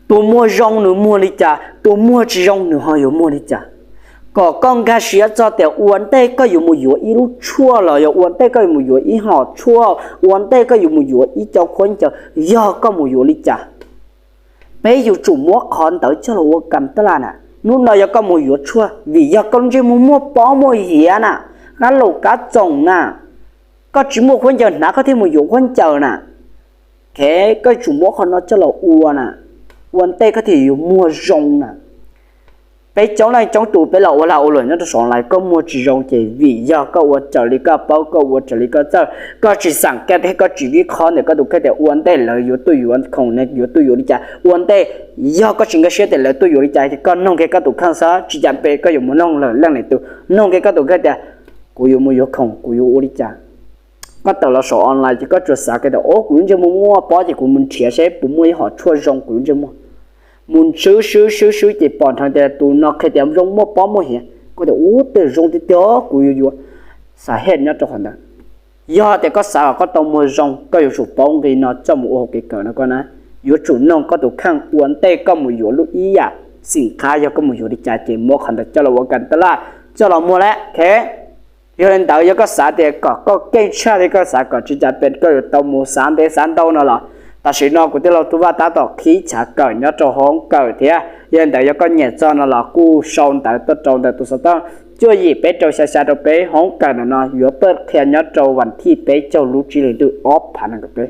Tus muag zoo nws muag li cas, tus muag tsis zoo nws ho yuav muag li cas. Kom koj nkag siab txog tias ua ntej koj yuav mus yuav ib lub tshuaj los yog ua ntej koj yuav mus yuav ib hom tshuaj, ua ntej koj yuav mus yuav ib co khaub ncaws, yog koj mus yuav li cas, peb yuav tsum muab qhov ntawd coj los ua kam taj laj na. Hnub no yog koj mus yuav tshuaj vim yog koj lub ntsej muag muaj pob muaj hiav na, qab laus qab txoos na, koj tsis muaj khaub ncaws hnav koj thiaj mus yuav khaub ncaws na. Koj yuav tsum muab qhov no coj los ua na, ua ntej koj thiaj yuav muag zoo na. Peb coob leej coob tus peb los ua lag ua luam nyob rau saum online, koj muag tsis zoo ces vim yog koj ua raws li koj paub, koj ua raws li koj txawj, koj tsis xam kaj thiab koj tsis vib qhob ntawm koj tus kheej tias ua ntej lawv yuav tuaj yuav khoom ne yuav tuaj yuav li cas. Ua ntej yog koj tsis nkag siab tias lawv tuaj yuav li cas ces koj noog kiag koj tus kheej xwb, tsis cas pes koj yuav mus noog lawm leej niam tus, noog kiag koj tus kheej tias kuv yuav mus yuav khoom kuv yuav ua li cas. Koj tawm los saum online ces koj tsuas xav kiag tias o kuv lub ntsej muag muaj pob ces kuv mus nrhiav seb puas muaj ib hom tshuaj zoo kuv lub ntsej muag. Mus swb swb swb swb ces pom nrheev tias tus no qhia tias zoo muaj pob muaj hiav, koj tias ub tej zoo tiag tiag kuv yuav yuav, xav hej nyob rau qhov ntawd. Yog tias koj xav kom koj tau muag zoo koj yuav tsum paub nqi no coj mus ua hauv kev kawm no koj na. Yuav tsum noog koj tus kheej ua ntej koj mus yuav lub ib yam xim qhab, yog koj mus yuav li cas ces muab qhov ntawd coj los ua kam taj laj coj los muag lawm. Yog li ntawd yog koj xav tias kom koj keej tshaj li koj xav kom tsis cas pes koj yuav tau mus xav ntev xav ntau no los, tam sim no kuv tij laug Tub Vaj tab tom qhib chav kawm nyob rau hoob kawm thiab. Yog li ntawd yog koj nyiam txog no los kuj sau ntawv tuaj rau ntawm tus xov tooj cuaj yim peb rau xya xya rau peb. Hoob kawm ntawm no yuav pab qhia nyob rau vas thij peb caug lub tsib hlis ntuj ob phav nees nkaum peb.